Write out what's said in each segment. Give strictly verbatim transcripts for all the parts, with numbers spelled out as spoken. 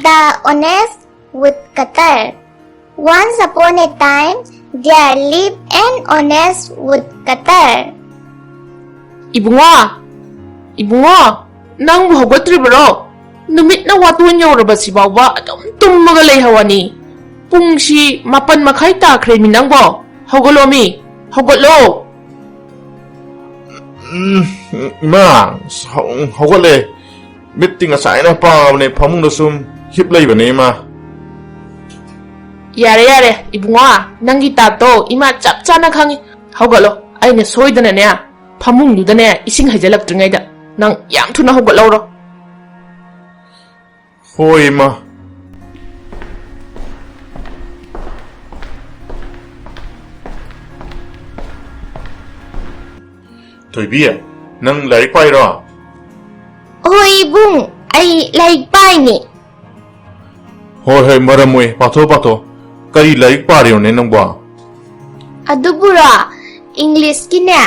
The Honest Woodcutter. Once upon a time, there lived an honest woodcutter. ꯏꯕꯨꯡꯉꯣ, ꯏꯕꯨꯡꯉꯣ, ꯅꯪꯕꯨ ꯍꯧꯒꯠꯇ꯭ꯔꯤꯕꯔꯣ? ꯅꯨꯃꯤꯠꯅ ꯋꯥꯇꯣꯟ ꯌꯧꯔꯕꯁꯤ ꯐꯥꯎꯕ ꯑꯗꯨꯝ ꯇꯨꯝꯃꯒ ꯂꯩꯍꯧꯔꯅꯤ꯫ ꯄꯨꯡꯁꯤ ꯃꯥꯄꯟ ꯃꯈꯥꯏ ꯇꯥꯈ꯭ꯔꯦꯃꯤ ꯅꯪꯕꯣ꯫ ꯍꯧꯒꯠꯂꯣꯃꯤ, ꯍꯧꯒꯠꯂꯣ꯫ ꯎꯝ, ꯏꯃꯥ, ꯍꯧ-, ꯍꯧꯒꯠꯂꯦ꯫ ꯃꯤꯠꯇꯤ ꯉꯁꯥꯏꯅ ꯄꯥꯡꯉꯕꯅꯦ, ꯐꯃꯨꯡꯗ ꯁꯨꯝ ꯍꯤꯞ ꯂꯩꯕꯅꯦ, ꯏꯃꯥ꯫ ꯌꯥꯔꯦ, ꯌꯥꯔꯦ, ꯏꯕꯨꯡꯉꯣ, ꯅꯪꯒꯤ ꯇꯥꯠꯇꯣ ꯏꯃꯥ ꯆꯞ ꯆꯥꯅ ꯈꯪꯉꯤ꯫ ꯍꯧꯒꯠꯂꯣ, ꯑꯩꯅ ꯁꯣꯏꯗꯅꯅꯦ ꯐꯃꯨꯡꯗꯨꯗꯅꯦ ꯏꯁꯤꯡ ꯍꯩꯖꯤꯜꯂꯛꯇ꯭ꯔꯤꯉꯩꯗ ꯅꯪ ꯌꯥꯝ ꯊꯨꯅ ꯍꯧꯒꯠꯍꯧꯔꯣ꯫ ꯍꯣꯏ, ꯏꯃꯥ꯫ ꯊꯣꯏꯕꯤ, ꯅꯪ ꯂꯥꯏꯔꯤꯛ ꯄꯥꯏꯔꯣ? ꯍꯣꯏ, ꯏꯕꯨꯡ, ꯑꯩ ꯂꯥꯏꯔꯤꯛ ꯄꯥꯏꯅꯦ꯫ ꯍꯣꯏ, ꯍꯣꯏ, ꯃꯔꯝ ꯃꯣꯛꯑꯦ꯫ ꯄꯥꯊꯣꯛ, ꯄꯥꯊꯣꯛ꯫ ꯀꯔꯤ ꯂꯥꯏꯔꯤꯛ ꯄꯥꯔꯤꯅꯣꯅꯦ ꯅꯪꯕꯣ? ꯑꯗꯨꯕꯨꯔꯣ, ꯏꯪꯂꯤꯁꯀꯤꯅꯦ,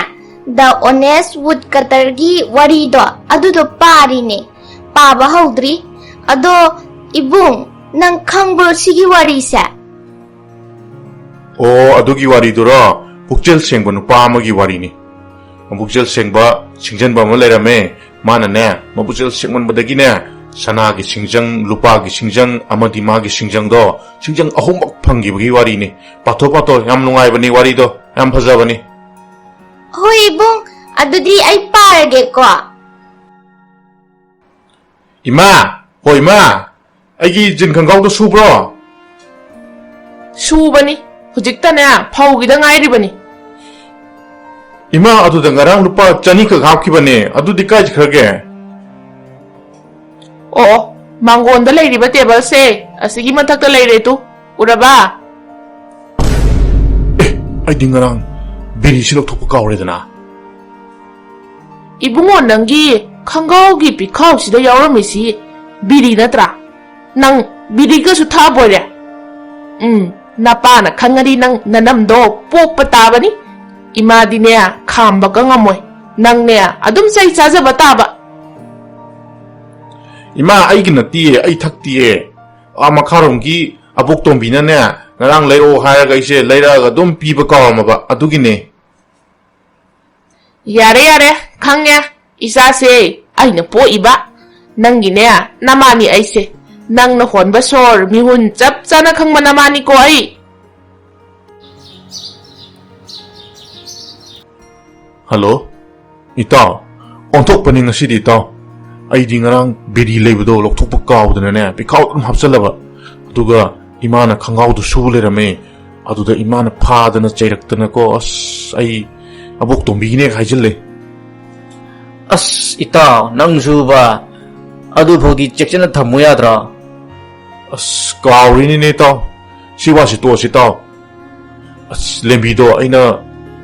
The Honest Woodcutterꯒꯤ ꯋꯥꯔꯤꯗꯣ, ꯑꯗꯨꯗꯣ ꯄꯥꯔꯤꯅꯦ꯫ ꯄꯥꯕ ꯍꯧꯗ꯭ꯔꯤ꯫ ꯑꯗꯣ, ꯏꯕꯨꯡ, ꯅꯪ ꯈꯪꯕ꯭ꯔꯣ ꯁꯤꯒꯤ ꯋꯥꯔꯤꯁꯦ? ꯑꯣ, ꯑꯗꯨꯒꯤ ꯋꯥꯔꯤꯗꯨꯔꯣ? ꯄꯨꯛꯆꯦꯜ ꯁꯦꯡꯕ ꯅꯨꯄꯥ ꯑꯃꯒꯤ ꯋꯥꯔꯤꯅꯤ꯫ ꯃꯕꯨꯛꯆꯦꯜ ꯁꯦꯡꯕ ꯁꯤꯡꯖꯟꯕ ꯑꯃ ꯂꯩꯔꯝꯃꯦ꯫ ꯃꯥꯅꯅꯦ, ꯃꯕꯨꯛꯆꯦꯜ ꯁꯦꯡꯃꯟꯕꯗꯒꯤꯅꯦ, ꯁꯅꯥꯒꯤ ꯁꯤꯡꯖꯪ, ꯂꯨꯄꯥꯒꯤ ꯁꯤꯡꯖꯪ ꯑꯃꯗꯤ ꯃꯥꯒꯤ ꯁꯤꯡꯖꯪꯗꯣ, ꯁꯤꯡꯖꯪ ꯑꯍꯨꯝꯃꯛ ꯐꯪꯈꯤꯕꯒꯤ ꯋꯥꯔꯤꯅꯤ꯫ ꯄꯥꯊꯣꯛ, ꯄꯥꯊꯣꯛ, ꯌꯥꯝ ꯅꯨꯡꯉꯥꯏꯕꯅꯤ ꯋꯥꯔꯤꯗꯣ, ꯌꯥꯝ ꯐꯖꯕꯅꯤ꯫ ꯍꯣꯏ ꯏꯕꯨꯡ, ꯑꯗꯨꯗꯤ ꯑꯩ ꯄꯥꯔꯒꯦꯀꯣ꯫ ꯏꯃꯥ! ꯍꯣ ꯏꯃꯥ! ꯑꯩꯒꯤ ꯖꯤꯟ ꯈꯪꯒꯥꯎꯗꯣ ꯁꯨꯕ꯭ꯔꯣ? ꯁꯨꯕꯅꯤ꯫ ꯍꯧꯖꯤꯛꯇꯅꯦ ꯐꯧꯒꯤꯗ ꯉꯥꯏꯔꯤꯕꯅꯤ꯫ ꯏꯃꯥ, ꯑꯗꯨꯗ ꯉꯔꯥꯡ ꯂꯨꯄꯥ ꯆꯅꯤꯈꯛ ꯍꯥꯞꯈꯤꯕꯅꯦ, ꯑꯗꯨꯗꯤ ꯀꯥꯏ ꯆꯠꯈ꯭ꯔꯒꯦ? ꯑꯣ, ꯃꯥꯡꯒꯣꯟꯗ ꯂꯩꯔꯤꯕ ꯇꯦꯕꯜꯁꯦ, ꯑꯁꯤꯒꯤ ꯃꯊꯛꯇ ꯂꯩꯔꯦ ꯇꯨ꯫ ꯎꯔꯕ? ꯑꯦ, ꯑꯩꯗꯤ ꯉꯔꯥꯡ ꯕꯤꯔꯤꯁꯤ ꯂꯧꯊꯣꯛꯄ ꯀꯥꯎꯔꯦꯗꯅ꯫ ꯏꯕꯨꯡꯉꯣ, ꯅꯪꯒꯤ ꯈꯪꯒꯥꯎꯒꯤ ꯄꯤꯈꯥꯎꯁꯤꯗ ꯌꯥꯎꯔꯝꯃꯤꯁꯤ ꯕꯤꯔꯤ ꯅꯠꯇ꯭ꯔꯥ? ꯅꯪ ꯕꯤꯔꯤꯒꯁꯨ ꯊꯛꯑꯕꯣꯏꯔꯦ? ꯎꯝ, ꯅꯄꯥꯅ ꯈꯪꯉꯗꯤ ꯅꯪ ꯅꯅꯝꯗꯣ ꯄꯣꯛꯄ ꯇꯥꯕꯅꯤ꯫ ꯏꯃꯥꯗꯤꯅꯦ ꯈꯥꯝꯕꯒ ꯉꯝꯃꯣꯏ꯫ ꯅꯪꯅꯦ ꯑꯗꯨꯝ ꯆꯩ ꯆꯥꯖꯕ ꯇꯥꯕ꯫ ꯏꯃꯥ, ꯑꯩꯒꯤ ꯅꯠꯇꯤꯌꯦ, ꯑꯩ ꯊꯛꯇꯤꯌꯦ꯫ ꯑꯥ, ꯃꯈꯥꯔꯣꯝꯒꯤ ꯑꯕꯣꯛꯇꯣꯝꯕꯤꯅꯅꯦ, ꯉꯔꯥꯡ ꯂꯩꯔꯛꯑꯣ ꯍꯥꯏꯔꯒ ꯑꯩꯁꯦ ꯂꯩꯔꯛꯑꯒ ꯑꯗꯨꯝ ꯄꯤꯕ ꯀꯥꯎꯔꯝꯃꯕ, ꯑꯗꯨꯒꯤꯅꯦ꯫ ꯌꯥꯔꯦ, ꯌꯥꯔꯦ, ꯈꯪꯉꯦ꯫ ꯏꯆꯥꯁꯦ ꯑꯩꯅ ꯄꯣꯛꯏꯕ꯫ ꯅꯪꯒꯤꯅꯦ, ꯅꯃꯥꯅꯤ ꯑꯩꯁꯦ꯫ ꯅꯪꯅ ꯍꯣꯟꯕ ꯁꯣꯔ, ꯃꯤꯍꯨꯟ ꯆꯞ ꯆꯥꯅ ꯈꯪꯕ ꯅꯃꯥꯅꯤꯀꯣ ꯑꯩ꯫ ꯍꯜꯂꯣ, ꯏꯇꯥꯎ꯫ ꯑꯣꯟꯊꯣꯛꯄꯅꯤ ꯉꯁꯤꯗꯤ, ꯏꯇꯥꯎ꯫ ꯑꯩꯗꯤ ꯉꯔꯥꯡ ꯕꯤꯔꯤ ꯂꯩꯕꯗꯣ ꯂꯧꯊꯣꯛꯄ ꯀꯥꯎꯗꯅꯅꯦ, ꯄꯤꯈꯥꯎ ꯑꯗꯨꯝ ꯍꯥꯞꯆꯜꯂꯕ꯫ ꯑꯗꯨꯒ ꯏꯃꯥꯅ ꯈꯪꯒꯥꯎꯗꯨ ꯁꯨ ꯂꯩꯔꯝꯃꯦ꯫ ꯑꯗꯨꯗ ꯏꯃꯥꯅ ꯐꯥꯗꯅ ꯆꯩꯔꯛꯇꯅꯀꯣ, ꯑꯁ, ꯑꯩ ꯑꯕꯣꯛꯇꯣꯝꯕꯤꯒꯤꯅꯦ ꯍꯥꯏꯖꯤꯜꯂꯦ꯫ ꯑꯁ, ꯏꯇꯥꯎ, ꯅꯪꯁꯨꯕ, ꯑꯗꯨꯐꯥꯎꯗꯤ ꯆꯦꯛꯁꯤꯟꯅ ꯊꯝꯃꯨ ꯌꯥꯗ꯭ꯔꯣ? ꯑꯁ, ꯀꯥꯎꯔꯤꯅꯤꯅꯦ, ꯏꯇꯥꯎ꯫ ꯁꯤ ꯋꯥꯁꯤ ꯇꯣꯛꯑꯁꯤ, ꯏꯇꯥꯎ꯫ ꯑꯁ, ꯂꯦꯝꯕꯤꯗꯣ ꯑꯩꯅ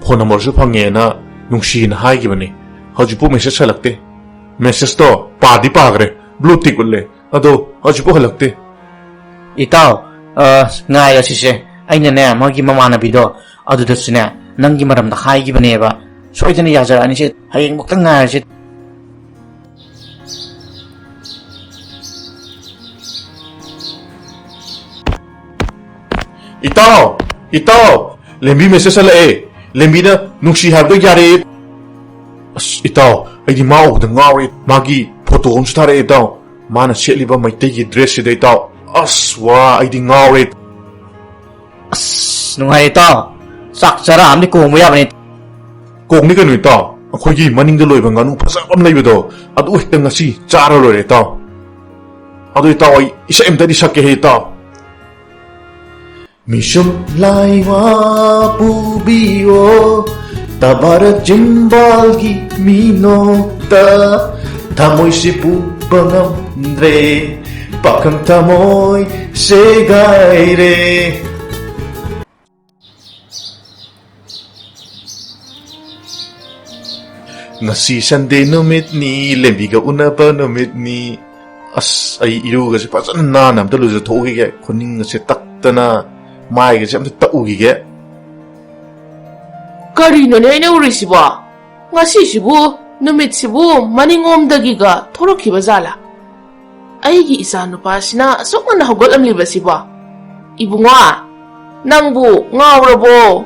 ꯐꯣꯟ ꯅꯝꯕꯔꯁꯨ ꯐꯪꯉꯦꯅ ꯅꯨꯡꯁꯤꯅ ꯍꯥꯏꯈꯤꯕꯅꯤ꯫ ꯍꯧꯖꯤꯛꯄꯨ ꯃꯦꯁꯦꯖ ꯍꯜꯂꯛꯇꯦ꯫ ꯃꯦꯁꯦꯖꯇꯣ ꯄꯥꯗꯤ ꯄꯥꯈ꯭ꯔꯦ, ꯕ꯭ꯂꯨ ꯇꯤꯛ ꯎꯠꯂꯦ, ꯑꯗꯣ ꯍꯧꯖꯤꯛꯄꯨ ꯍꯜꯂꯛꯇꯦ꯫ ꯏꯇꯥꯎ, ꯑ, ꯉꯥꯏꯔꯁꯤꯁꯦ꯫ ꯑꯩꯅꯅꯦ, ꯃꯥꯒꯤ ꯃꯃꯥꯟꯅꯕꯤꯗꯣ ꯑꯗꯨꯗꯁꯨꯅꯦ, ꯅꯪꯒꯤ ꯃꯔꯝꯗ ꯍꯥꯏꯈꯤꯕꯅꯦꯕ꯫ ꯁꯣꯏꯗꯅ ꯌꯥꯖꯔꯛꯑꯅꯤꯁꯦ꯫ ꯍꯌꯦꯡꯃꯛꯇ ꯉꯥꯏꯔꯁꯦ꯫ ꯏꯇꯥꯎ! ꯏꯇꯥꯎ! ꯂꯦꯝꯕꯤ ꯃꯦꯁꯦꯖ ꯍꯜꯂꯛꯑꯦ꯫ ꯂꯦꯝꯕꯤꯅ ꯅꯨꯡꯁꯤ ꯍꯥꯏꯕꯗꯣ ꯌꯥꯔꯦ꯫ ꯑꯁ, ꯏꯇꯥꯎ, ꯑꯩꯗꯤ ꯃꯥ ꯎꯕꯗ ꯉꯥꯎꯔꯦ꯫ ꯃꯥꯒꯤ ꯐꯣꯇꯣ ꯑꯃꯁꯨ ꯊꯥꯔꯛꯑꯦ, ꯏꯇꯥꯎ꯫ ꯃꯥꯅ ꯁꯦꯠꯂꯤꯕ ꯃꯩꯇꯩꯒꯤ ꯗ꯭ꯔꯦꯁꯁꯤꯗ, ꯏꯇꯥꯎ꯫ ꯑꯁ, ꯋꯥ, ꯑꯩꯗꯤ ꯉꯥꯎꯔꯦ꯫ ꯑꯁ, ꯅꯨꯡꯉꯥꯏꯔꯦ, ꯏꯇꯥꯎ꯫ ꯆꯥꯛ ꯆꯔꯥ ꯑꯃꯗꯤ ꯀꯣꯡꯕ ꯌꯥꯕꯅꯤ꯫ ꯀꯣꯡꯅꯤ ꯀꯩꯅꯣ, ꯏꯇꯥꯎ꯫ ꯑꯩꯈꯣꯏꯒꯤ ꯃꯅꯤꯡꯗ ꯂꯣꯏꯕ ꯉꯥꯅꯨ ꯐꯖꯕ ꯑꯃ ꯂꯩꯕꯗꯣ, ꯑꯗꯨ ꯍꯦꯛꯇ ꯉꯁꯤ ꯆꯥꯔ ꯂꯣꯏꯔꯦ, ꯏꯇꯥꯎ꯫ ꯑꯗꯨ, ꯏꯇꯥꯎ, ꯑꯩ ꯏꯁꯩ ꯑꯝꯇꯗꯤ ꯁꯛꯀꯦꯍꯦ, ꯏꯇꯥꯎ꯫ ꯃꯤꯁꯨꯝ ꯂꯥꯏꯋꯥ ꯄꯨꯕꯤꯌꯣ, ꯇꯕꯥꯔ ꯆꯤꯝꯕꯥꯜꯒꯤ ꯃꯤꯅꯣꯛꯇ ꯊꯃꯣꯏꯁꯤ ꯄꯨꯕ ꯉꯝꯗ꯭ꯔꯦ, ꯄꯥꯈꯪ ꯊꯃꯣꯏ ꯁꯦꯒꯥꯏꯔꯦ꯫ ꯉꯁꯤ ꯁꯟꯗꯦ ꯅꯨꯃꯤꯠꯅꯤ, ꯂꯦꯝꯕꯤꯒ ꯎꯅꯕ ꯅꯨꯃꯤꯠꯅꯤ꯫ ꯑꯁ, ꯑꯩ ꯏꯔꯨꯒꯁꯦ ꯐꯖꯅ ꯅꯥꯟꯅ ꯑꯝꯇ ꯂꯨꯖꯊꯣꯛꯎꯈꯤꯒꯦ꯫ ꯈꯨꯅꯤꯡꯒꯁꯦ ꯇꯛꯇꯅ, ꯃꯥꯏꯒꯁꯦ ꯑꯝꯇ ꯇꯛꯎꯈꯤꯒꯦ꯫ ꯀꯔꯤꯅꯣꯅꯦ ꯑꯩꯅ ꯎꯔꯤꯁꯤꯕꯣ? ꯉꯁꯤꯁꯤꯕꯨ, ꯅꯨꯃꯤꯠꯁꯤꯕꯨ ꯃꯅꯤꯡꯂꯣꯝꯗꯒꯤꯒ ꯊꯣꯔꯛꯈꯤꯕ ꯖꯥꯠꯂꯥ? ꯑꯩꯒꯤ ꯏꯆꯥ ꯅꯨꯄꯥꯁꯤꯅ ꯑꯁꯨꯛ ꯉꯟꯅ ꯍꯧꯒꯠꯂꯝꯂꯤꯕꯁꯤꯕꯣ? ꯏꯕꯨꯡꯉꯣ, ꯅꯪꯕꯨ ꯉꯥꯎꯔꯕꯣ?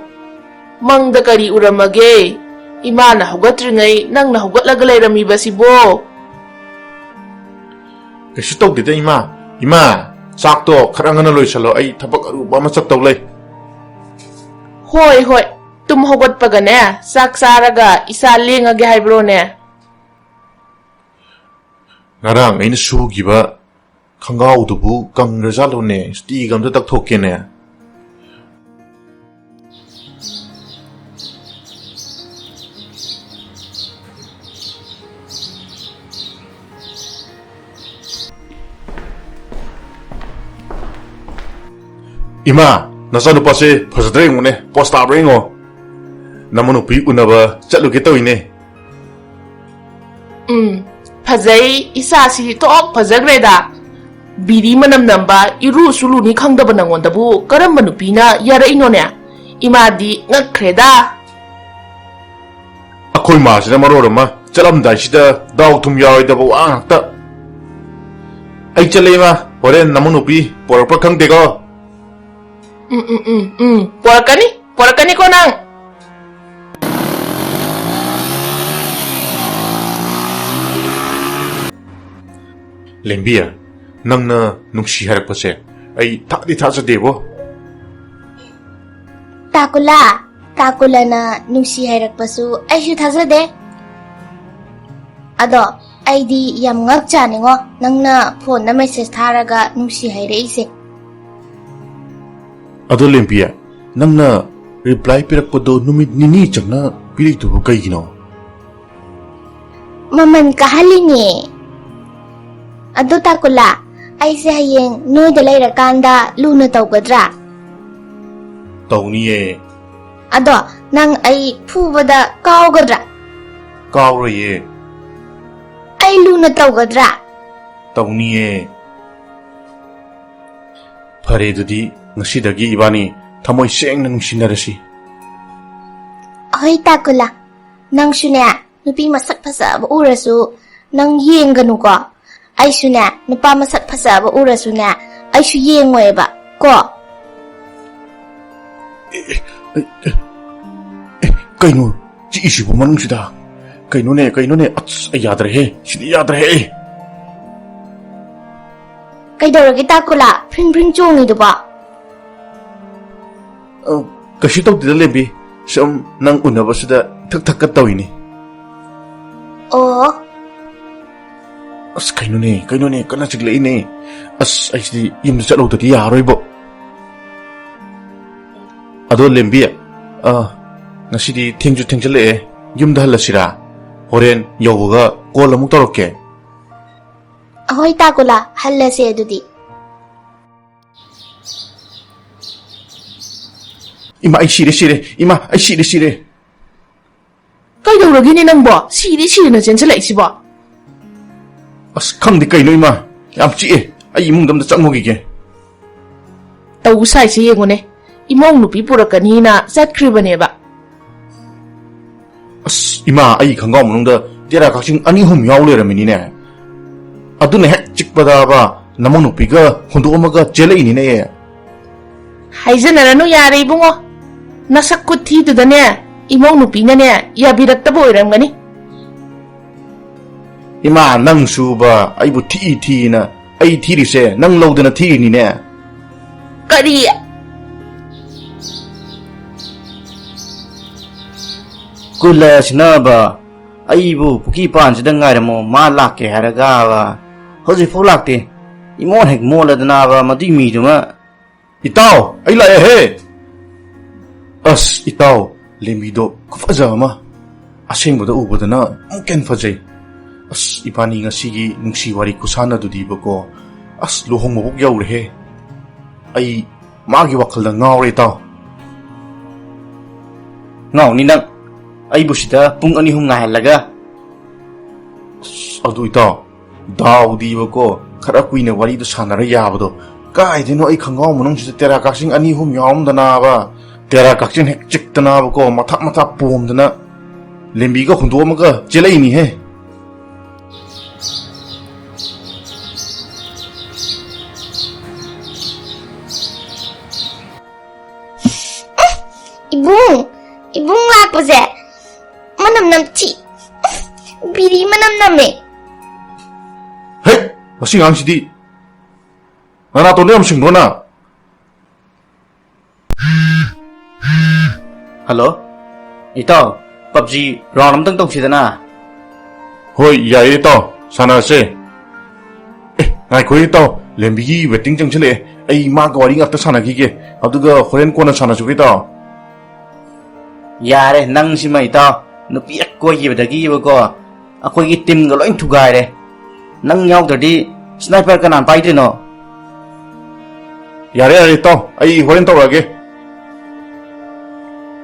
ꯃꯪꯗ ꯀꯔꯤ ꯎꯔꯝꯃꯒꯦ? ꯏꯃꯥꯅ ꯍꯧꯒꯠꯇ꯭ꯔꯤꯉꯩ ꯅꯪꯅ ꯍꯧꯒꯠꯂꯒ ꯂꯩꯔꯝꯃꯤꯕꯁꯤꯕꯣ? ꯀꯩꯁꯨ ꯇꯧꯗꯦꯗ, ꯏꯃꯥ꯫ ꯏꯃꯥ, ꯆꯥꯛꯇꯣ ꯈꯔ ꯉꯟꯅ ꯂꯣꯏꯁꯜꯂꯣ, ꯑꯩ ꯊꯕꯛ ꯑꯔꯨꯕ ꯑꯃ ꯆꯠꯇꯧ ꯂꯩ꯫ ꯍꯣꯏ, ꯍꯣꯏ, ꯇꯨꯝ ꯍꯧꯒꯠꯄꯒꯅꯦ, ꯆꯥꯛ ꯆꯥꯔꯒ ꯏꯁꯥ ꯂꯦꯡꯉꯒꯦ ꯍꯥꯏꯕ꯭ꯔꯣꯅꯦ? ꯉꯔꯥꯡ ꯑꯩꯅ ꯁꯨꯈꯤꯕ ꯈꯪꯒꯥꯎꯗꯨꯕꯨ ꯀꯪꯒ꯭ꯔꯖꯥꯠꯂꯣꯅꯦ? ꯁꯨꯇꯤꯒ ꯑꯝꯇ ꯇꯛꯊꯣꯛꯀꯦꯅꯦ꯫ ꯏꯃꯥ, ꯅꯆꯥꯅꯨꯄꯥꯁꯦ ꯐꯖꯗ꯭ꯔꯥ ꯌꯦꯡꯉꯨꯅꯦ, ꯄꯣꯁ ꯇꯥꯕ꯭ꯔꯥ ꯌꯦꯡꯉꯣ꯫ ꯅꯃꯧꯅꯨꯄꯤ ꯎꯅꯕ ꯆꯠꯂꯨꯒꯦ ꯇꯧꯏꯅꯦ꯫ ꯎꯝ, ꯐꯖꯩ, ꯏꯆꯥꯁꯤ ꯊꯣꯛ ꯐꯖꯈ꯭ꯔꯦꯗ꯫ ꯕꯤꯔꯤ ꯃꯅꯝ ꯅꯝꯕ, ꯏꯔꯨꯁꯨ ꯂꯨꯅꯤ ꯈꯪꯗꯕ ꯅꯪꯉꯣꯟꯗꯕꯨ ꯀꯔꯝꯕ ꯅꯨꯄꯤꯅ ꯌꯥꯔꯛꯏꯅꯣꯅꯦ? ꯏꯃꯥꯗꯤ ꯉꯛꯈ꯭ꯔꯦꯗ꯫ ꯑꯩꯈꯣꯏ ꯃꯥꯁꯤꯅ ꯃꯔꯣꯜ ꯑꯃ, ꯆꯠꯂꯝꯗꯥꯏꯁꯤꯗ ꯗꯥꯎ ꯊꯨꯝ ꯌꯥꯔꯣꯏꯗꯕ ꯋꯥ ꯉꯥꯛꯇ꯫ ꯑꯩ ꯆꯠꯂꯦ ꯏꯃꯥ, ꯍꯣꯔꯦꯟ ꯅꯃꯧ ꯅꯨꯄꯤ ꯄꯣꯔꯛꯄ꯭ꯔꯥ ꯈꯪꯗꯦꯀꯣ꯫ ꯎꯝ, ꯎꯝ, ꯎꯝ, ꯎꯝ, ꯄꯣꯔꯛꯀꯅꯤ, ꯄꯣꯔꯛꯀꯅꯤꯀꯣ ꯅꯪ꯫ ꯂꯦꯝꯕꯤ, ꯅꯪꯅ ꯅꯨꯡꯁꯤ ꯍꯥꯏꯔꯛꯄꯁꯦ ꯑꯩ ꯊꯥꯗꯤ ꯊꯥꯖꯗꯦꯕꯣ꯫ ꯇꯥꯀꯨꯂꯥ, ꯇꯥꯀꯨꯂꯥꯅ ꯅꯨꯡꯁꯤ ꯍꯥꯏꯔꯛꯄꯁꯨ ꯑꯩꯁꯨ ꯊꯥꯖꯗꯦ꯫ ꯑꯗꯣ ꯑꯩꯗꯤ ꯌꯥꯝ ꯉꯛꯆꯥꯅꯤꯉꯣ, ꯅꯪꯅ ꯐꯣꯟꯗ ꯃꯦꯁꯦꯖ ꯊꯥꯔꯒ ꯅꯨꯡꯁꯤ ꯍꯥꯏꯔꯛꯏꯁꯦ꯫ ꯑꯗꯣ ꯂꯦꯝꯕꯤ, ꯅꯪꯅ ꯔꯤꯄ꯭ꯂꯥꯏ ꯄꯤꯔꯛꯄꯗꯣ ꯅꯨꯃꯤꯠ ꯅꯤꯅꯤ ꯆꯪꯅ ꯄꯤꯔꯛꯏꯗꯨꯕꯨ ꯀꯩꯒꯤꯅꯣ? ꯃꯃꯜ ꯀꯥꯍꯜꯂꯤꯅꯦ꯫ ꯑꯗꯣ ꯇꯥꯀꯨꯂꯥ, ꯑꯩꯁꯦ ꯍꯌꯦꯡ ꯅꯣꯏꯗ ꯂꯩꯔꯀꯥꯟꯗ ꯂꯨꯅ ꯇꯧꯒꯗ꯭ꯔꯥ? ꯇꯧꯅꯤꯌꯦ꯫ ꯑꯗꯣ ꯅꯪ ꯑꯩ ꯐꯨꯕꯗ ꯀꯥꯎꯒꯗ꯭ꯔꯥ? ꯀꯥꯎꯔꯣꯏꯌꯦ꯫ ꯑꯩ ꯂꯨꯅ ꯇꯧꯒꯗ꯭ꯔꯥ? ꯇꯧꯅꯤꯌꯦ꯫ ꯐꯔꯦ, ꯑꯗꯨꯗꯤ ꯉꯁꯤꯗꯒꯤ ꯏꯕꯥꯅꯤ ꯊꯃꯣꯏ ꯁꯦꯡꯅ ꯅꯨꯡꯁꯤꯅꯔꯁꯤ꯫ ꯍꯣꯏ ꯇꯥꯀꯨꯂꯥ, ꯅꯪꯁꯨꯅꯦ, ꯅꯨꯄꯤ ꯃꯁꯛ ꯐꯖꯕ ꯎꯔꯁꯨ ꯅꯪ ꯌꯦꯡꯒꯅꯨꯀꯣ꯫ ꯑꯩꯁꯨꯅꯦ, ꯅꯨꯄꯥ ꯃꯁꯛ ꯐꯖꯕ ꯎꯔꯁꯨꯅꯦ, ꯑꯩꯁꯨ ꯌꯦꯡꯉꯣꯏꯕ, ꯀꯣ? ꯑꯦ, ꯑꯦ, ꯑꯦ, ꯑꯦ, ꯀꯩꯅꯣ? ꯆꯤꯛꯏꯁꯤꯕꯨ ꯃꯅꯨꯡꯁꯤꯗ? ꯀꯩꯅꯣꯅꯦ, ꯀꯩꯅꯣꯅꯦ? ꯑꯁ, ꯑꯩ ꯌꯥꯗ꯭ꯔꯦꯍꯦ꯫ ꯁꯤꯗꯤ ꯌꯥꯗ꯭ꯔꯦꯍꯦ꯫ ꯀꯩꯗꯧꯔꯒꯦ ꯇꯥꯀꯨꯂꯥ? ꯐ꯭ꯔꯤꯡ ꯐ꯭ꯔꯤꯡ ꯆꯣꯡꯉꯤꯗꯨꯕꯣ? ꯑ, ꯀꯩꯁꯨ ꯇꯧꯗꯦꯗ, ꯂꯦꯝꯕꯤ꯫ ꯁꯨꯝ ꯅꯪ ꯎꯅꯕꯁꯤꯗ ꯊꯛ ꯊꯛꯀ ꯇꯧꯏꯅꯤ꯫ ꯑꯣ꯫ ꯑꯁ, ꯀꯩꯅꯣꯅꯦ, ꯀꯩꯅꯣꯅꯦ, ꯀꯟꯅ ꯆꯤꯛꯂꯛꯏꯅꯦ꯫ ꯑꯁ, ꯑꯩꯁꯤꯗꯤ ꯌꯨꯝꯗ ꯆꯠꯍꯧꯗꯗꯤ ꯌꯥꯔꯔꯣꯏꯕꯣ꯫ ꯑꯗꯣ ꯂꯦꯝꯕꯤ, ꯑ, ꯉꯁꯤꯗꯤ ꯊꯦꯡꯁꯨ ꯊꯦꯡꯖꯤꯜꯂꯛꯑꯦ, ꯌꯨꯝꯗ ꯍꯜꯂꯁꯤꯔꯥ? ꯍꯣꯔꯦꯟ ꯌꯧꯕꯒ ꯀꯣꯜ ꯑꯃꯨꯛ ꯇꯧꯔꯛꯀꯦ꯫ ꯑꯍꯣꯏ ꯇꯥꯀꯨꯂꯥ, ꯍꯜꯂꯁꯦ ꯑꯗꯨꯗꯤ꯫ ꯏꯃꯥ, ꯑꯩ ꯁꯤꯔꯦ, ꯁꯤꯔꯦ꯫ ꯏꯃꯥ, ꯑꯩ ꯁꯤꯔꯦ, ꯁꯤꯔꯦ꯫ ꯀꯩꯗꯧꯔꯒꯦꯅꯦ ꯅꯪꯕꯣ? ꯁꯤꯔꯦ, ꯁꯤꯔꯦꯅ ꯆꯦꯟꯁꯤꯜꯂꯛꯏꯁꯤꯕꯣ? ꯑꯁ, ꯈꯪꯗꯦ ꯀꯩꯅꯣ, ꯏꯃꯥ꯫ ꯌꯥꯝ ꯆꯤꯛꯑꯦ꯫ ꯑꯩ ꯏꯃꯨꯡꯗ ꯑꯝꯇ ꯆꯪꯉꯨꯈꯤꯒꯦ꯫ ꯇꯧ ꯁꯥꯏꯁꯦ ꯌꯦꯡꯉꯨꯅꯦ꯫ ꯏꯃꯧ ꯅꯨꯄꯤ ꯄꯨꯔꯛꯀꯅꯤꯅ ꯆꯠꯈ꯭ꯔꯤꯕꯅꯦꯕ꯫ ꯑꯁ, ꯏꯃꯥ, ꯑꯩ ꯈꯪꯒꯥꯎ ꯃꯅꯨꯡꯗ ꯇꯦꯔꯥ ꯀꯛꯆꯤꯡ ꯑꯅꯤ ꯑꯍꯨꯝ ꯌꯥꯎ ꯂꯩꯔꯝꯃꯤꯅꯤꯅꯦ꯫ ꯑꯗꯨꯅ ꯍꯦꯛ ꯆꯤꯛꯄꯗꯕ ꯅꯃꯧ ꯅꯨꯄꯤꯒ ꯍꯨꯟꯗꯣꯛꯑꯝꯃꯒ ꯆꯦꯜꯂꯛꯏꯅꯤꯅꯦ꯫ ꯍꯥꯏꯖꯅꯔꯅꯨ ꯌꯥꯔꯦ ꯏꯕꯨꯡꯉꯣ꯫ ꯅꯁꯛ ꯈꯨꯠ ꯊꯤꯗꯨꯗꯅꯦ, ꯏꯃꯧ ꯅꯨꯄꯤꯅꯅꯦ ꯌꯥꯕꯤꯔꯛꯇꯕ ꯑꯣꯏꯔꯝꯒꯅꯤ꯫ ꯏꯃꯥ, ꯅꯪꯁꯨꯕ ꯑꯩꯕꯨ ꯊꯤ ꯊꯤꯅ, ꯑꯩ ꯊꯤꯔꯤꯁꯦ ꯅꯪ ꯂꯧꯗꯅ ꯊꯤꯔꯤꯅꯤꯅꯦ꯫ ꯀꯔꯤ? ꯀꯨꯂꯁꯤꯅꯕ ꯑꯩꯕꯨ ꯄꯨꯈ꯭ꯔꯤ ꯄꯥꯟꯁꯤꯗ ꯉꯥꯏꯔꯝꯃꯣ, ꯃꯥ ꯂꯥꯛꯀꯦ ꯍꯥꯏꯔꯒꯕ ꯍꯧꯖꯤꯛꯐꯥꯎ ꯂꯥꯛꯇꯦ꯫ ꯏꯃꯣꯠ ꯍꯦꯛ ꯃꯣꯠꯂꯗꯅꯕ ꯃꯗꯨꯏ ꯃꯤꯗꯨꯃ꯫ ꯏꯇꯥꯎ, ꯑꯩ ꯂꯥꯛꯑꯦꯍꯦ! ꯑꯁ, ꯏꯇꯥꯎ, ꯂꯦꯝꯕꯤꯗꯣ ꯈꯨꯐꯖ ꯑꯃ꯫ ꯑꯁꯦꯡꯕꯗ ꯎꯕꯗꯅ ꯑꯃꯨꯛꯀ ꯍꯦꯟꯅ ꯐꯖꯩ꯫ ꯑꯁ, ꯏꯕꯥꯅꯤ ꯉꯁꯤꯒꯤ ꯅꯨꯡꯁꯤ ꯋꯥꯔꯤ ꯈꯨꯁꯥꯟꯅꯗꯨꯗꯤꯕꯀꯣ꯫ ꯑꯁ, ꯂꯨꯍꯣꯡꯕꯕꯨꯛ ꯌꯧꯔꯦꯍꯦ꯫ ꯑꯩ ꯃꯥꯒꯤ ꯋꯥꯈꯜꯗ ꯉꯥꯎꯔꯦ, ꯏꯇꯥꯎ꯫ ꯉꯥꯎꯅꯤ ꯅꯪ꯫ ꯑꯩꯕꯨ ꯁꯤꯗ ꯄꯨꯡ ꯑꯅꯤ ꯑꯍꯨꯝ ꯉꯥꯏꯍꯜꯂꯒ꯫ ꯑꯁ, ꯑꯗꯨ ꯏꯇꯥꯎ, ꯗꯥꯎꯗꯤꯕꯀꯣ, ꯈꯔ ꯀꯨꯏꯅ ꯋꯥꯔꯤꯗꯣ ꯁꯥꯟꯅꯔ ꯌꯥꯕꯗꯣ꯫ ꯀꯥꯏꯗꯩꯅꯣ, ꯑꯩ ꯈꯪꯒꯥꯎ ꯃꯅꯨꯡꯁꯤꯗ ꯇꯦꯔꯥ ꯀꯛꯆꯤꯡ ꯑꯅꯤ ꯑꯍꯨꯝ ꯌꯥꯎꯔꯝꯗꯅꯕ, ꯇꯦꯔꯥ ꯀꯛꯆꯤꯡ ꯍꯦꯛ ꯆꯤꯛꯇꯅꯕꯀꯣ, ꯃꯊꯥ ꯃꯊꯥ ꯄꯣꯝꯗꯅ ꯂꯦꯝꯕꯤꯒ ꯍꯨꯟꯗꯣꯛꯑꯝꯃꯒ ꯆꯦꯜꯂꯛꯏꯅꯤꯍꯦ꯫ ꯏꯕꯨꯡ, ꯏꯕꯨꯡ ꯂꯥꯛꯄꯁꯦ ꯃꯅꯝ ꯅꯝꯊꯤ꯫ ꯕꯤꯔꯤ ꯃꯅꯝ ꯅꯝꯃꯦ꯫ ꯍꯦ, ꯃꯁꯤ ꯑꯉꯥꯡꯁꯤꯗꯤ꯫ ꯅꯅꯥꯇꯣꯟꯗꯣ ꯌꯥꯝ ꯁꯤꯡꯕ꯭ꯔꯣ ꯅꯪ? ꯍꯜꯂꯣ, ꯏꯇꯥꯎ, ꯄꯞꯖꯤ ꯔꯥꯎꯟ ꯑꯝꯇꯪ ꯇꯧꯁꯤꯗꯅ꯫ ꯍꯣꯏ, ꯌꯥꯏꯌꯦ ꯏꯇꯥꯎ, ꯁꯥꯟꯅꯔꯁꯦ꯫ ꯑꯦ, ꯉꯥꯏꯈꯣ ꯏꯇꯥꯎ, ꯂꯦꯝꯕꯤꯒꯤ ꯋꯦꯇꯤꯡ ꯆꯪꯁꯤꯜꯂꯛꯑꯦ꯫ ꯑꯩ ꯃꯥꯒ ꯋꯥꯔꯤ ꯉꯥꯛꯇ ꯁꯥꯟꯅꯈꯤꯒꯦ, ꯑꯗꯨꯒ ꯍꯣꯔꯦꯟ ꯀꯣꯟꯅ ꯁꯥꯟꯅꯁꯤꯀꯣ ꯏꯇꯥꯎ꯫ ꯌꯥꯔꯦ, ꯅꯪꯁꯤꯃ ꯏꯇꯥꯎ, ꯅꯨꯄꯤ ꯍꯦꯛ ꯀꯣꯏꯈꯤꯕꯗꯒꯤꯕꯀꯣ, ꯑꯩꯈꯣꯏꯒꯤ ꯇꯤꯝꯒ ꯂꯣꯏ ꯊꯨꯒꯥꯏꯔꯦ꯫ ꯅꯪ ꯌꯥꯎꯗ꯭ꯔꯗꯤ ꯁ꯭ꯅꯥꯏꯄꯔ ꯀꯅꯥꯅ ꯄꯥꯏꯗꯣꯏꯅꯣ? ꯌꯥꯔꯦ, ꯌꯥꯔꯦ, ꯏꯇꯥꯎ, ꯑꯩ ꯍꯣꯔꯦꯟ ꯇꯧꯔꯛꯑꯒꯦ꯫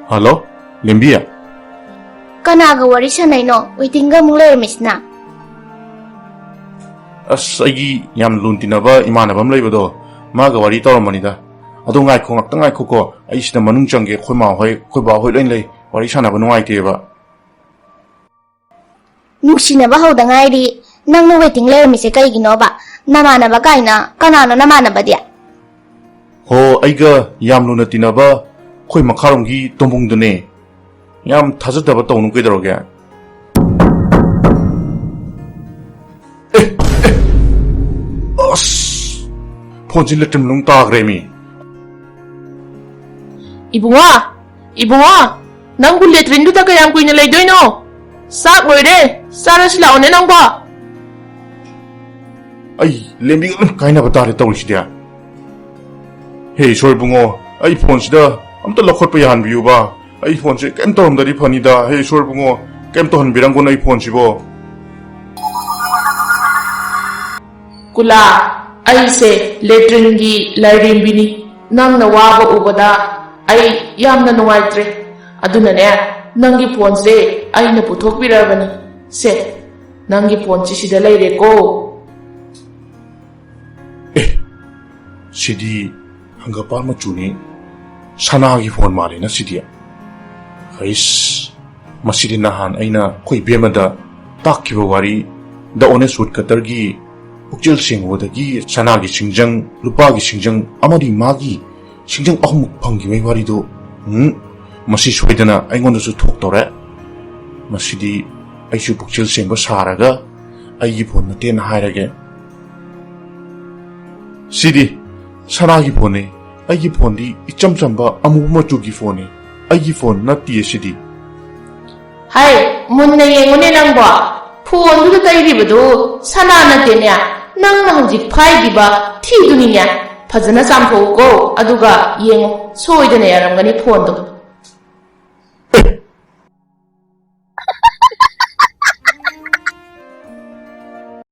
ꯍꯜꯂꯣ, ꯂꯦꯝꯕꯤ꯫ ꯀꯅꯥꯒ ꯋꯥꯔꯤ ꯁꯥꯟꯅꯩꯅꯣ? ꯋꯦꯇꯤꯡꯒ ꯑꯃꯨꯛ ꯂꯩꯔꯝꯃꯤꯁꯤꯅ? ꯑꯁ, ꯑꯩꯒꯤ ꯌꯥꯝ ꯂꯨꯅ ꯇꯤꯟꯅꯕ ꯏꯃꯥꯟꯅꯕ ꯑꯃ ꯂꯩꯕꯗꯣ, ꯃꯥꯒ ꯋꯥꯔꯤ ꯇꯧꯔꯝꯕꯅꯤꯗ꯫ ꯑꯗꯣ ꯉꯥꯏꯈꯣ, ꯉꯥꯛꯇꯪ ꯉꯥꯏꯈꯣꯀꯣ, ꯑꯩ ꯁꯤꯗ ꯃꯅꯨꯡ ꯆꯪꯒꯦ, ꯑꯩꯈꯣꯏ ꯃꯥ ꯍꯣꯏ, ꯑꯩꯈꯣꯏ ꯕꯥ ꯍꯣꯏ ꯂꯣꯏ ꯂꯩ, ꯋꯥꯔꯤ ꯁꯥꯟꯅꯕ ꯅꯨꯡꯉꯥꯏꯇꯦꯕ꯫ ꯅꯨꯡꯁꯤꯅꯕ ꯍꯧꯗ ꯉꯥꯏꯔꯤ, ꯅꯪꯅ ꯋꯦꯇꯤꯡ ꯂꯩꯔꯝꯃꯤꯁꯦ ꯀꯩꯒꯤꯅꯣꯕ? ꯅꯃꯥꯟꯅꯕ ꯀꯥꯏꯅ, ꯀꯅꯥꯅꯣ ꯅꯃꯥꯟꯅꯕꯗꯤ? ꯍꯣ, ꯑꯩꯒ ꯌꯥꯝ ꯂꯨꯅ ꯇꯤꯟꯅꯕ ꯑꯩꯈꯣꯏ ꯃꯈꯥꯔꯣꯝꯒꯤ ꯇꯣꯝꯕꯨꯡꯗꯨꯅꯦ꯫ ꯌꯥꯝ ꯊꯥꯖꯗꯕ ꯇꯧꯅꯨ ꯀꯩꯗꯧꯔꯒꯦ? ꯑꯦ, ꯑꯦ, ꯑꯁ! ꯐꯣꯟꯁꯤ ꯂꯦꯇ꯭ꯔꯤꯟ ꯃꯅꯨꯡ ꯇꯥꯈ꯭ꯔꯦꯃꯤ꯫ ꯏꯕꯨꯡꯉꯣ! ꯏꯕꯨꯡꯉꯣ! ꯅꯪꯕꯨ ꯂꯦꯇ꯭ꯔꯤꯟꯗꯨꯗ ꯀꯌꯥꯝ ꯀꯨꯏꯅ ꯂꯩꯗꯣꯏꯅꯣ? ꯆꯥꯛ ꯂꯣꯏꯔꯦ, ꯆꯥꯔꯁꯤ ꯂꯥꯛꯑꯣꯅꯦ ꯅꯪꯕꯣ꯫ ꯑꯩ ꯂꯦꯝꯕꯤꯒ ꯂꯣꯏ ꯀꯥꯏꯅꯕ ꯇꯥꯔꯦ ꯇꯧꯔꯤꯁꯤꯗꯤ꯫ ꯍꯦ ꯏꯁꯣꯔ ꯏꯕꯨꯡꯉꯣ, ꯑꯩ ꯐꯣꯟꯁꯤꯗ ꯑꯝꯇ ꯂꯧꯈꯠꯄ ꯌꯥꯍꯟꯕꯤꯌꯨꯕ꯫ ꯑꯩ ꯐꯣꯟꯁꯦ ꯀꯩꯝ ꯇꯧꯔꯝꯗꯗꯤ ꯐꯅꯤꯗ꯫ ꯍꯦ ꯏꯁꯣꯔ ꯏꯕꯨꯡꯉꯣ, ꯀꯩꯝ ꯇꯧꯍꯟꯕꯤꯔꯝꯒꯅꯨ ꯑꯩ ꯐꯣꯟꯁꯤꯕꯣ꯫ ꯀꯨꯂꯥ, ꯑꯩꯁꯦ ꯂꯦꯇ꯭ꯔꯤꯟꯒꯤ ꯂꯥꯏꯔꯦꯝꯕꯤꯅꯤ꯫ ꯅꯪꯅ ꯋꯥꯕ ꯎꯕꯗ ꯑꯩ ꯌꯥꯝꯅ ꯅꯨꯡꯉꯥꯏꯇ꯭ꯔꯦ꯫ ꯑꯗꯨꯅꯅꯦ, ꯅꯪꯒꯤ ꯐꯣꯟꯁꯦ ꯑꯩꯅ ꯄꯨꯊꯣꯛꯄꯤꯔꯕꯅꯤ꯫ ꯁꯦ, ꯅꯪꯒꯤ ꯐꯣꯟꯁꯤ ꯁꯤꯗ ꯂꯩꯔꯦꯀꯣ꯫ ꯑꯦ, ꯁꯤꯗꯤ ꯍꯪꯒꯄꯥꯜ ꯃꯆꯨꯅꯤ꯫ ꯁꯅꯥꯒꯤ ꯐꯣꯟ ꯃꯥꯜꯂꯦꯅ ꯁꯤꯗꯤ꯫ ꯍꯩꯁ, ꯃꯁꯤꯗꯤ ꯅꯍꯥꯟ ꯑꯩꯅ ꯑꯩꯈꯣꯏ ꯏꯕꯦꯝꯃꯗ ꯇꯥꯛꯈꯤꯕ ꯋꯥꯔꯤ, The Honest Woodcutterꯒꯤ ꯄꯨꯛꯆꯦꯜ ꯁꯦꯡꯕꯗꯒꯤ ꯁꯅꯥꯒꯤ ꯁꯤꯡꯖꯪ, ꯂꯨꯄꯥꯒꯤ ꯁꯤꯡꯖꯪ ꯑꯃꯗꯤ ꯃꯥꯒꯤ ꯁꯤꯡꯖꯪ ꯑꯍꯨꯝꯃꯨꯛ ꯐꯪꯈꯤꯕꯒꯤ ꯋꯥꯔꯤꯗꯨ, ꯎꯝ, ꯃꯁꯤ ꯁꯣꯏꯗꯅ ꯑꯩꯉꯣꯟꯗꯁꯨ ꯊꯣꯛꯇꯧꯔꯦ꯫ ꯃꯁꯤꯗꯤ ꯑꯩꯁꯨ ꯄꯨꯛꯆꯦꯜ ꯁꯦꯡꯕ ꯁꯥꯔꯒ ꯑꯩꯒꯤ ꯐꯣꯟ ꯅꯠꯇꯦꯅ ꯍꯥꯏꯔꯒꯦ꯫ ꯁꯤꯗꯤ ꯁꯅꯥꯒꯤ ꯐꯣꯟꯅꯤ꯫ ꯑꯩꯒꯤ ꯐꯣꯟꯗꯤ ꯏꯆꯝ ꯆꯝꯕ ꯑꯃꯨꯕ ꯃꯆꯨꯒꯤ ꯐꯣꯟꯅꯤ꯫ ꯑꯩꯒꯤ ꯐꯣꯟ ꯅꯠꯇꯤꯌꯦ ꯁꯤꯗꯤ꯫ ꯍꯥꯏ, ꯃꯨꯟꯅ ꯌꯦꯡꯉꯨꯅꯦ ꯅꯪꯕꯣ꯫ ꯐꯣꯟꯗꯨꯗ ꯇꯩꯔꯤꯕꯗꯨ ꯁꯅꯥ ꯅꯠꯇꯦꯅꯦ꯫ ꯅꯪꯅ ꯍꯧꯖꯤꯛ ꯐꯥꯏꯈꯤꯕ ꯊꯤꯗꯨꯅꯤꯅꯦ꯫ ꯐꯖꯅ ꯆꯥꯝꯊꯣꯛꯎꯀꯣ, ꯑꯗꯨꯒ ꯌꯦꯡꯉꯨ, ꯁꯣꯏꯗꯅ ꯌꯥꯔꯝꯒꯅꯤ ꯐꯣꯟꯗꯣ꯫